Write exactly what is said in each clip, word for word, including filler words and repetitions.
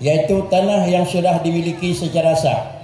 yaitu tanah yang sudah dimiliki secara sah.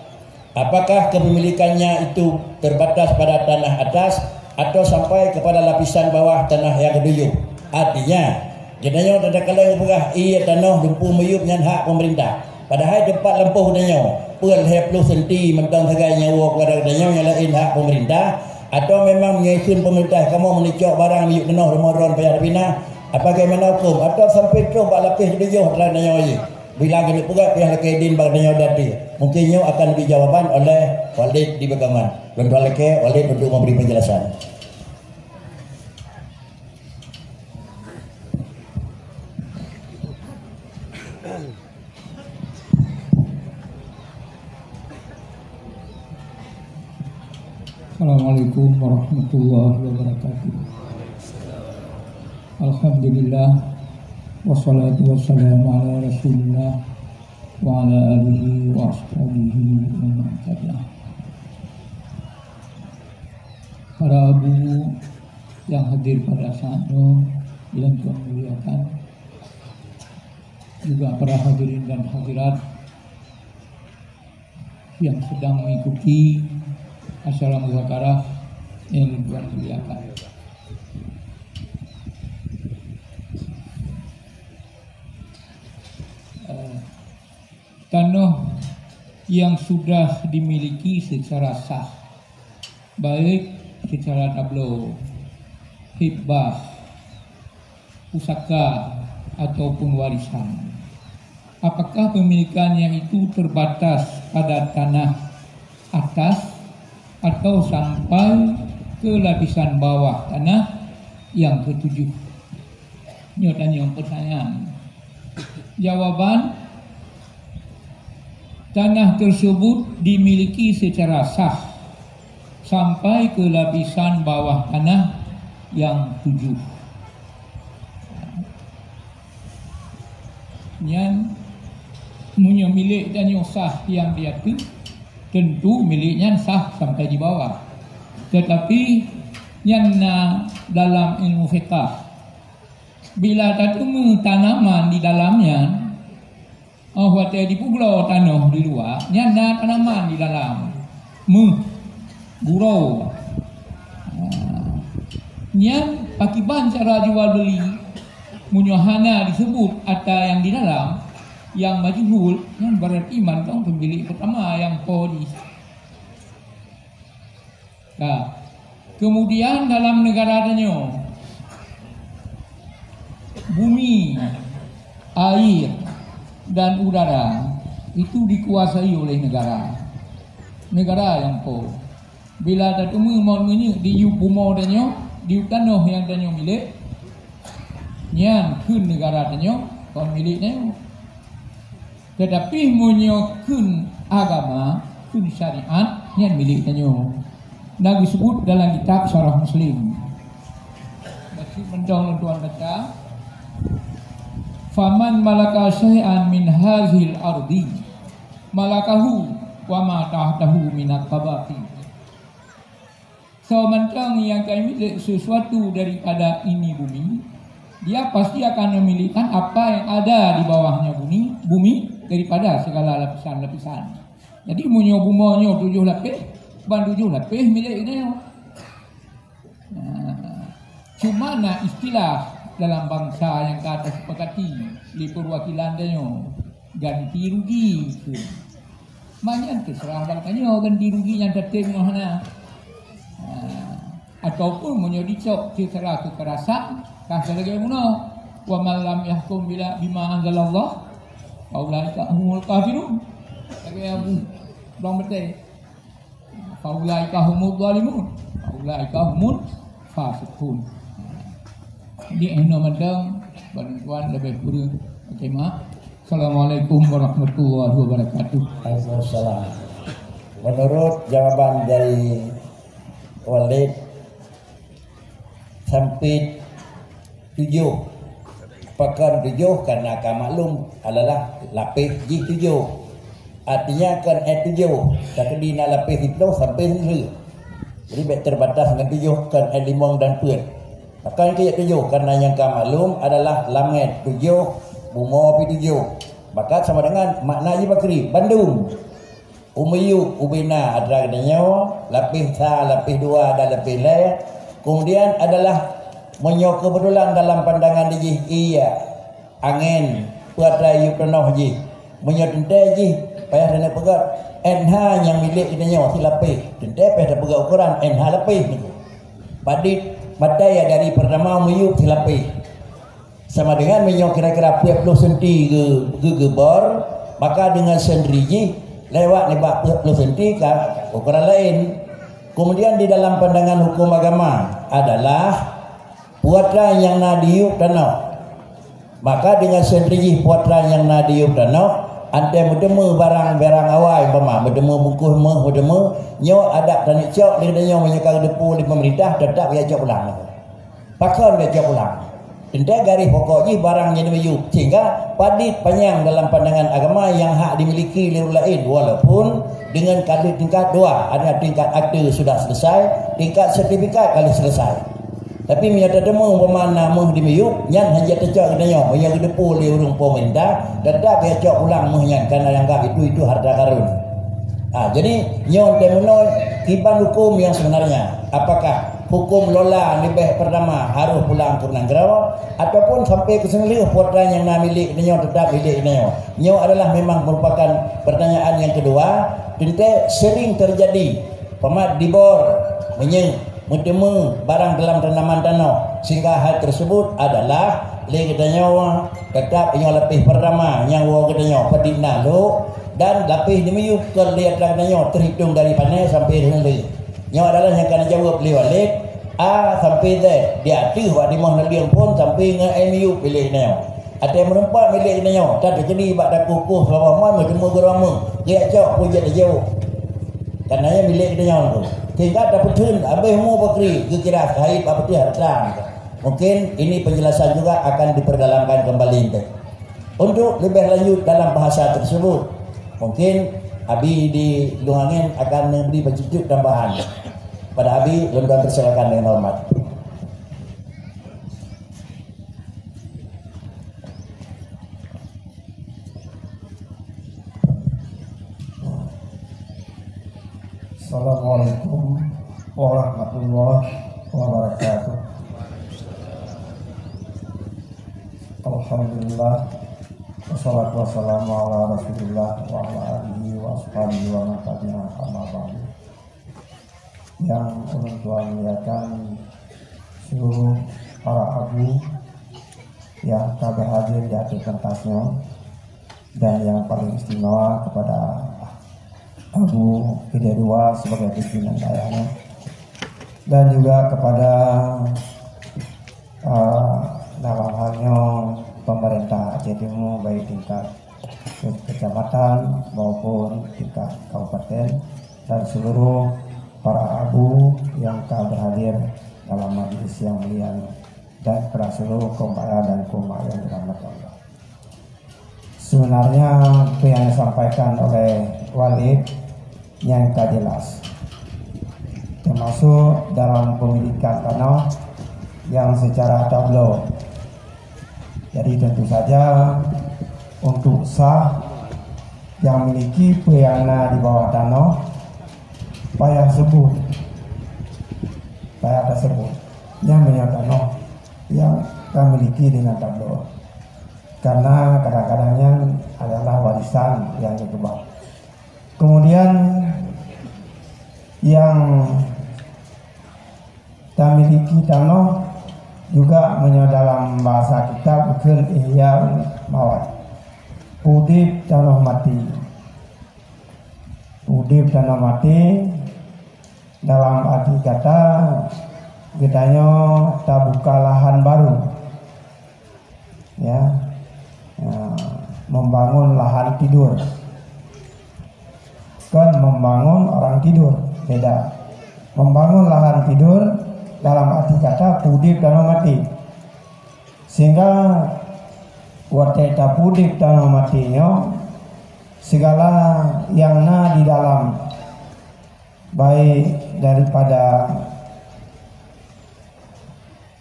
Apakah kepemilikannya itu terbatas pada tanah atas atau sampai kepada lapisan bawah tanah yang ketujuh? Artinya, geutanyoe takalon geupeugah, "Ié tanoh Teungku Meyup nyan hak pemerintah." Padahai teumpat lampôh geutanyoe, peue lhèe ploh senti mantong sagai nyan woe kepada geutanyoe, nyang laén hak pemerintah? Atau memang meunyoe ikheun pemerintah kamoe meunicok barang miyueb tanoh rumoh droen payah tapinah? Bagaimana huköm? Atau sampai troh bak lapéh keutujôh atra geutanyoe jih? Bila keuneuk peugah payah lakèe idin bak geutanyoe dati. Mungkin nyoe akan geubri jawaban oleh Walid di beukangan. Lôn tuan lakèe Walid untuk memberi penjelasan. Assalamualaikum warahmatullahi wabarakatuh. Alhamdulillah, wassalatu wassalamu ala Rasulillah wa ala alihi wa ashabihi wa man tabi'ah. Para abu yang hadir pada saat nyoe, yang Tuhan muliakan, juga para hadirin dan hadirat yang sedang mengikuti acara muzakarah yang Tuhan muliakan. Eh, tanoh yang sudah dimiliki secara sah, baik secara tablo, hibah, pusaka, ataupun warisan. Apakah pemilikannya itu terbatas pada tanah atas atau sampai ke lapisan bawah tanah yang ketujuh? Nyoe tanyong pertanyaan. Jawaban, tanah tersebut dimiliki secara sah sampai ke lapisan bawah tanah yang tujuh. Nyan, meunyoe milék tanyoe sah nyang di ateueh, tentu milék nyan sah sampai di bawah. Tetapi nyan na dalam ilmu fiqah. Bila tateumé tanaman di dalam nyan, oh, watèe jipeubloe tanoh di luwa, nyan na tanaman di dalam. Méuh, gurô. Ha. Nyan pakriban cara jual beuli? Meunyoe hana jiseubut atra nyang di dalam, nyang majhul, nyan berarti mantong peumilék peutama nyang po jih. Nah, kemudian dalam negara tanyoe, bumi, air, dan udara itu dikuasai oleh negara. Negara nyang po. Bila tateumé meuneuk di yup bumoe tanyoe, di yup tanoh nyang tanyoe milék, nyan kheun negara tanyoe, kon milék tanyoe. Tetapi meunyoe kheun agama, kheun syariat, nyan milék tanyoe. Na geuseubut dalam kitab Syarah Muslim. Bacut mantong lôn tuan baca, "Faman malaka syai'an min hazil ardi, malakahu wa ma tahtahu minat tabaqi." Soe mantong nyang ka milék sesuatu daripada ini bumi, dia pasti akan memilihkan apa yang ada di bawahnya bumi, bumi daripada segala lapisan-lapisan. Jadi, meunyoe bumoe nyoe tujoh lapéh, ban tujoh lapéh milék geutanyoe. Nah, cuma na istilah dalam bansa nyang ka tasepakati lé peuwakilan tanyoe, ganti rugi. Manyan teuseurah bak tanyoe ganti rugi nyang tatem nyoe hana. Ha, ataupun meunyoe dicok secara kekerasan, ka lagèe bunoe, "Wa man lam yahkum bila, bima anzalallah, fa ulaika humul kafirun." Lagèe Abu Blang Beutée. "Fa ulaika humuz zalimun, fa ulaika humul fasiqun." Di inoe mantong, ban tuan leubeh kureueng. Oke, maaf. Assalamualaikum warahmatullahi wabarakatuh. Waalaikumsalam. Menurut jawaban dari Walid, sempit tujoh. Pakon tujoh? Karena ka maklum adalah lapéh jih tujoh. Artinya kon ék tujoh, tapi di na lapéh siplôh sampai siplôh. Jadi, bèk terbatas ngon tujoh, kon ék limong dan peuet. Pakon keu tujoh? Karena nyang ka maklum adalah langét tujoh, bumoe pih tujoh. Maka sama dengan makna jih bakri, bandum. U miyueb, ubena atra geutanyoe, lapéh sa, lapéh dua dan lapéh lhée. Kemudian adalah meunyoe keubeutulan dalam pandangan jih, iya, angén, peue atra yueb tanoh jih. Meunyoe teuntée jih, payah taneuk peugah, N H nyang milék geutanyoe silapéh. Teuntée payah tapeugah ukoran N H lapéh nyoe. Padit maté ya dari pertama miyueb silapéh. Sama dengan meunyoe kira-kira peuet ploh senti geu-, geu-, geubor, maka dengan senti jih lewat nibak peuet ploh senti ka ukuran laén. Kemudian di dalam pandangan hukum agama adalah puatra nyang na diyueb tanoh. Maka dengan senti jih puatra nyang na diyueb tanoh, antée meuteumé barang-barang awai, umpama meuteumé bungkôh méuh, meuteumé, nyoe adat taneuk cok lé geutanyoe meunyoe ka geuteupeue lé peumeurintah, teutap ya cok pulang. Pakon geucok pulang? Teuntée garéh pokok jih barang nyang dimiyueb, sehingga padit panyang dalam pandangan agama nyang hak dimiliki lé ureuëng laén, walaupun dengan kadek tingkat dua, ada tingkat akte sudah selesai, tingkat sertifikat ka lheueh selesai. Tapi meunyoe tateumé umpama na méuh dimiyueb, nyan hana teucok geutanyoe, meunyoe geuteupeue lé ureuëng pemerintah, teutap geucok pulang méuh nyan, karena dianggap itu, itu harta karun. Ha, jadi, nyoe teumeunoi kiban hukum yang sebenarnya. Apakah hukum lola leubeh pertama harôh pulang keu nanggroe, ataupun sampai keu seunleuh putra nyang na milék geutanyoe teutap milék geutanyoe? Nyoe adalah memang merupakan pertanyaan yang kedua. Teuntée sering terjadi, umpama dibor, meunyoe meuteumé barang dalam tanaman tanoh, sehingga hal tersebut adalah lé geutanyoe teutap nyoe lapéh pertama nyang woe geutanyoe padit na lhok, dan lapéh dimiyueb keu lé atra geutanyoe terhitung dari pané sampai deungon lé. Nyoe adalah nyang ka neujaweueb lé Walid, A sampai Z, di ateueh bak dimah neuleueng phon sampai ngon A miyueb milék geutanyoe. Até meureumpok milék geutanyoe, that teujadi bak takoh-koh seulama mon meuteumé geuramé, geujak cok peue jeuet jauh. Karena nyan milék geutanyoe tu. Sehingga tapeutheun habéh umu bakri geukira sahib bak peuteuh harta. Mungkin ini penjelasan juga akan diperdalamkan kembali. Untuk lebih lanjut dalam bahasa tersebut, mungkin Abi di Luhangen akan memberi petunjuk tambahan. Pada Abi, lôn persilakan dengan hormat. Assalamualaikum warahmatullahi wabarakatuh. Alhamdulillah, wassalatu wassalamu ala Rasulillah wa ala alihi wa ashabihi wa man tabi'ah, amma ba'du. Yang ulôn tuan muliakan seluruh para abu yang ka berhadir di ateueh pentas nyoe, dan yang paling istimewa kepada Abu Gede dua sebagai pimpinan dayahnya, dan juga kepada, eh, dalam hal nyoe pemerintah Aceh Timur, baik tingkat ke-, kecamatan maupun tingkat kabupaten, dan seluruh para abu yang ka berhadir dalam majlis yang mulia ini, dan kepada seluruh kaum ayah dan kaum mak yang dirahmati Allah. Sebenarnya apa yang disampaikan oleh Walid yang ka jelas, termasuk dalam pemilikan tanah yang secara tablo. Jadi tentu saja untuk sah yang miliki peue nyang na di bawah tanoh payah sebut, payah tersebut nyang meunyoe tanoh yang ka miliki dengan tablo. Karena kadang-kadang nyan adalah warisan yang diubah. Kemudian yang tamiliki tanoh juga meunyoe dalam bahasa kitab bukon ihya mawat. Udeb tanoh maté. Udeb tanoh maté dalam arti kata geutanyoe tabuka lahan baru. Ya. Ya, membangun lahan tidur. Kon membangun orang tidur, beda. Membangun lahan tidur dalam arti kata udeb tanoh maté. Sehingga watée tapeudeb tanoh maté nyoe, segala yang na di dalam, baik daripada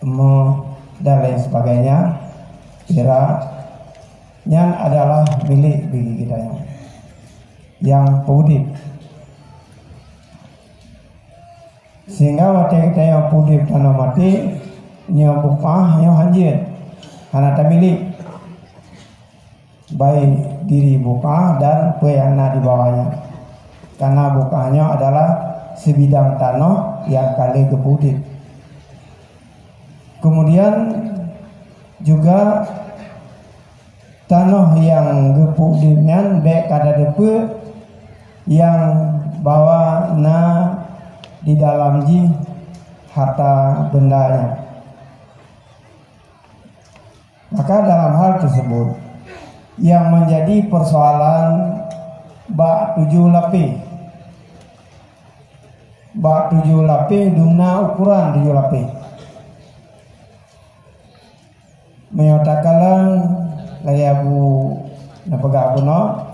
emas dan lain sebagainya, pirak, Nyan adalah milék bagi geutanyoe nyang peuudeb. Sehingga watée geutanyoe peuudeb tanoh maté, nyoe bukah nyoe hanjeuet, hana tamilék, baik diri bukah dan peue nyang na di bawah nyan. Karena bukah nyoe adalah sebidang tanoh nyang ka lheueh geupeuudeb. Kemudian juga tanoh nyang geupeuudeb nyan bék ka tateupeue nyang bahwa na di dalam jih harta benda nyan. Maka dalam hal tersebut, yang menjadi persoalan bak tujoh lapéh. Bak tujoh lapéh dum na ukuran tujoh lapéh. Meunyoe takalon lagée Abu neupeugah bunoe,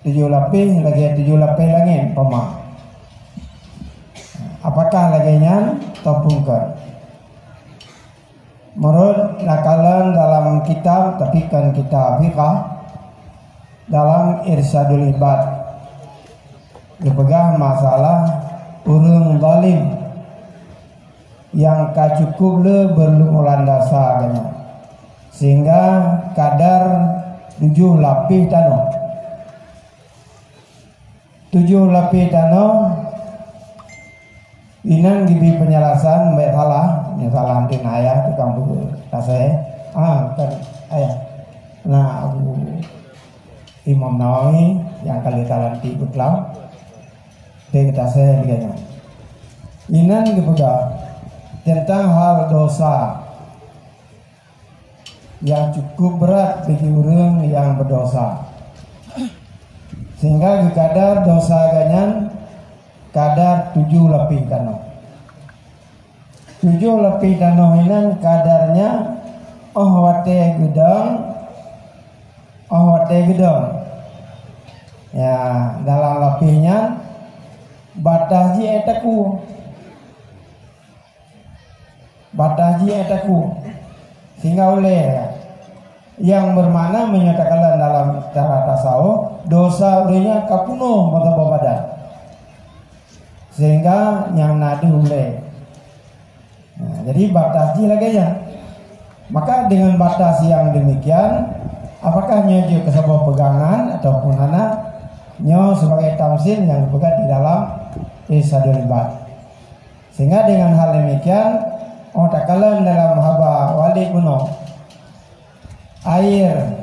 tujoh lapéh lagée tujoh lapéh langét umpama. Apakah lagée nyan? Topungkeun. Meunurot takalon dalam kitab, tapi kon kitab fiqah, dalam Irsyadul Ibad, geupeugah masalah ureuëng zalim nyang ka cukup le beurlumuran dasa geuhnyan, sehingga kadar tujoh lapéh tanoh. Tujoh lapéh tanoh, inan geubri peunjelasan, bék salah, nyang salah mungken ayah tukang buku tasé. Ah, bukan ayah. Nah, Abu Imam Nawawi nyang ka lheueh talantik beuklam, di tasé lagée nyan. Inan geupeugah teuntang hal dosa nyang cukup brat bagi ureuëng nyang beudosa, sehingga geukadar dosa geuhnyan kadar tujoh lapéh tanoh. Tujoh lapéh tanoh inan kadarnya óh watée geudong, óh watée geudong. Ya, dalam lapéh nyan batas jih éh takue. Batas jih éh takue. Sehingga ulée nyang bermakna meunyoe takalon dalam cara tasawuf, dosa ureuëng nyan ka peunoh meusaboh badan. Sehingga nyang na deuh ulée. Nah, jadi batas jih lagée nyan. Maka dengan batas yang demikian, apakah nyoe jeuet keu saboh peugangan ataupun hana? Nyoe sebagai tamsil nyang geupeugah di dalam Irsyadul Ibad. Sehingga dengan hal demikian, óh takalon dalam haba Walid bunoe, air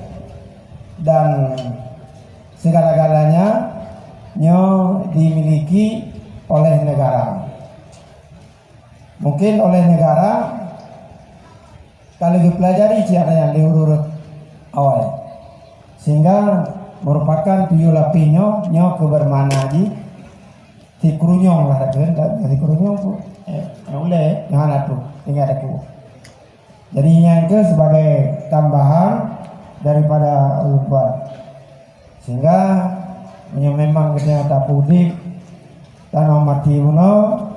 dan segala-galanya nyoe dimiliki oleh negara. Mungkin oleh negara ka lheueh geupelajari cit nyang di ureuëng awai, sehingga merupakan tujoh lapéh nyoe, nyoe keuh bermakna jih sikrunyong lah, takheun sikrunyong tu, eh, nyang ulée, nyang hana tu, ingat aku. Jadi nyan keuh sebagai tambahan daripada ulôn tuan. Sehingga meunyoe memang geutanyoe tapeuudeb tanoh maté bunoe,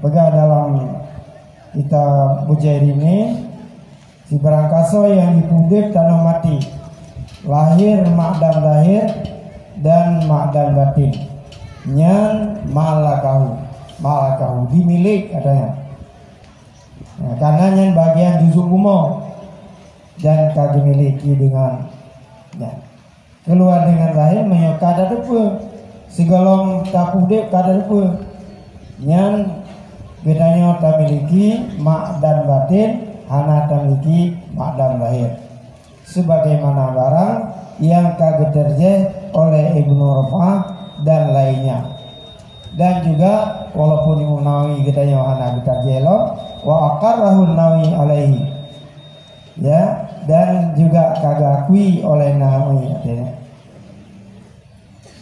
peugah dalam kitab Bujairini, sibarang kasoe nyang jipeuudeb tanoh maté, lahé makdan zahé dan makdan batén, nyan malakahu, malakahu, dimilek katanya. Nah, karena nyan bagian juzuk bumoe dan ka dimiliki dengan nyan. Keuluwa dengan zahé meunyoe ka tateupeue, sigohlom tapeuudeb ka tateupeue. Nyan geutanyoe tamiliki makdan batén, hana tamiliki makdan zahé. Sebagaimana barang nyang ka geutarjih oleh Ibnu Rufa'ah dan lainnya. Dan juga, walaupun Imam Nawawi geutanyoe hana geutarjih lom, wa aqarrahu Nawawi alaihi. Ya, dan juga ka geuakui oleh Nawawi, artinya.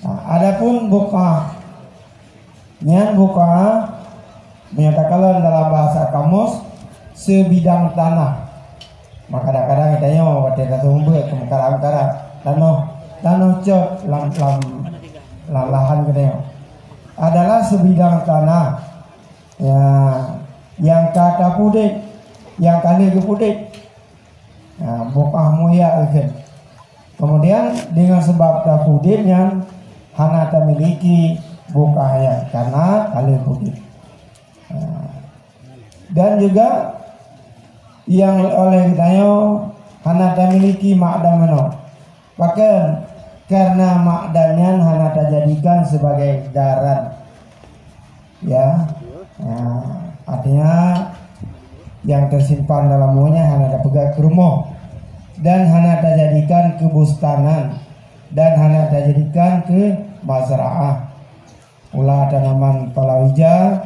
Nah, adapun buq'ah, nyan buq'ah, meunyoe takalon dalam bahasa kamus, sebidang tanah. Maka kadang-kadang geutanyoe watée taseumeubeuet keu meukara-meukara, tanoh, tanoh cot lam, lam, lam lahan geutanyoe. Adalah sebidang tanah, ya, nyang ka tapeuudeb, nyang ka lheueh geupeuudeb. Ya, buq'ah muyak geutanyoe. Kemudian dengan sebab tapeudeb nyan hana tamiliki buka hayat karena ka lheueh peudeb. Ha. Dan juga yang oleh geutanyoe hana tamiliki makdan meunoe. Pakon? Karena makdan nyan hana tajadikan sebagai daran. Ya. Nah, artinya yang tersimpan dalam woe nyan hana tapeugah keu rumoh dan hana tajadikan keu bustanan dan hana tajadikan keu mazraah. Pula tanaman palawija,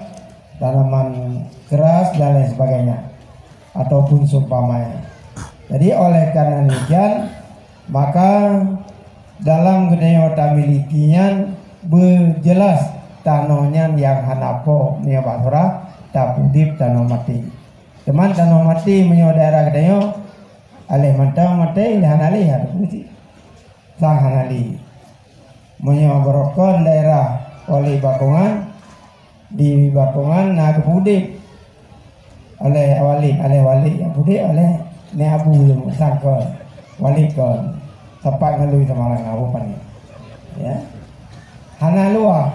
tanaman keras dan lain sebagainya, ataupun seumpamanya. Jadi oleh karena demikian, maka dalam geutanyoe tamiliki nyan beujeulaih tanoh nyan nyang hana po meunyoe bak surah tapeudeb tanoh maté. Teuma tanoh maté meunyoe daerah geutanyoe, aléh mantong maté, aléh hana lé, hana fungsi. Sang hana lé. Meunyoe barokon daerah Wali Bakongan, di Bakongan na geupeudeb oleh Walid, oleh Walid nyang peudeb oleh Nèk Abu nyang sang kon, Walid kon, teumpat ngon lui Samarang Abu Panik. Ya. Hana luwah.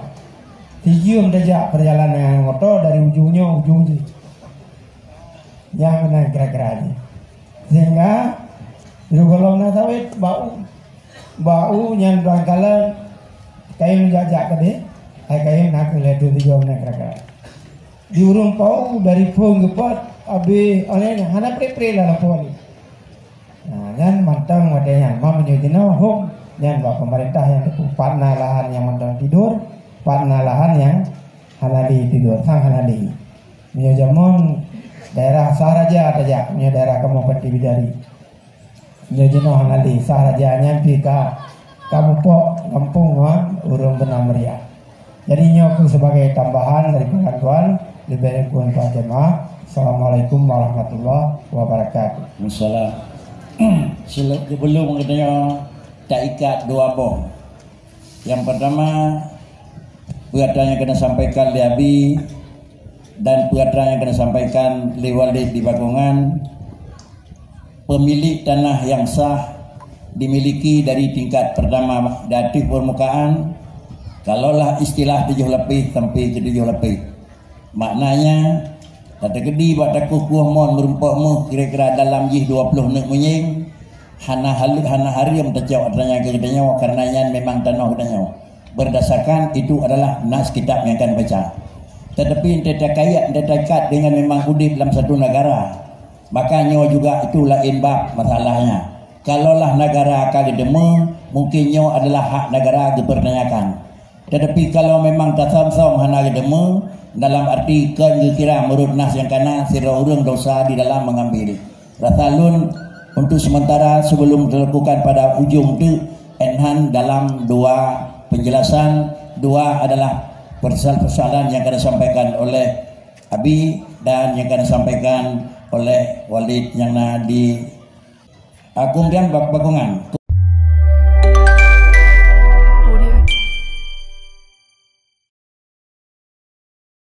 Sijeuem tajak perjalanan moto dari ujung nyoe ujung jih. Nyang meunan kira-kira jih. Sehingga lôn gohlom na sawét bak u. Bak u nyan barangkala kayém jak-jak keudeh, hai kayém na keu lhèe thôn tiga meunan kira-kira. Di ureueng pau dari phôn geupot abéh oleh nyan hana pre-pre lah lapor. Nah, nyan mantong watèe nyan, ma meunyoe jinoe hom nyan bak pemerintah nyang teupeu pat na lahan nyang mantong tidur, pat na lahan nyang hana lé tidur, sang hana lé. Meunyoe jameun daerah Sah Raja tajak, meunyoe daerah kamoe Pati Bidari. Nyoe jinoe hana lé, Sah Raja nyan pih ka, ka mupok gampông ngon ureueng beuna meriah. Jadi nyoe keuh sebagai tambahan dari peungakuan, leubeh kureueng tuan jemaah. Assalamualaikum warahmatullahi wabarakatuh. Waalaikumsalam. Sebelum geutanyoe taikat dua boh. Nyang pertama, peue atra nyang keuneuk sampaikan lé Abi dan peue atra nyang keuneuk sampaikan lé Walid di Bakongan, pemilik tanah yang sah dimiliki dari tingkat pertama di ateueh permukaan, kalaulah istilah tujoh lapéh sampai ke tujoh lapéh. Maknanya, tateukeudi bak takoh kueh mon meurumpok méuh kira-kira dalam jih dua ploh neuk meunyéng, hana hal-, hana hareuem tacok atra nyan keu geutanyoe, karena nyan memang tanoh geutanyoe. Berdasarkan itu adalah nas kitab nyang ka neubaca. Tetapi entah takayat, entah taikat dengan memang udeb lam satu negara, maka nyoe juga itu laén bab masalahnya. Kalaulah negara ka geudeungoe, mungkin nyoe adalah hak negara geupertanyakan. Tetapi kalau memang tasöm-söm hana geudeungoe, dalam arti kon geukira meurot nas nyang kana sidroe ureueng dosa di dalam mengambil. Rasa lôn untuk sementara sebelum dilakukan pada ujung tu, enhan dalam dua penjelasan, dua adalah persoal-persoalan yang akan disampaikan oleh Abi dan yang akan disampaikan oleh Walid yang na di, ah, kemudian Bak-, Bakongan.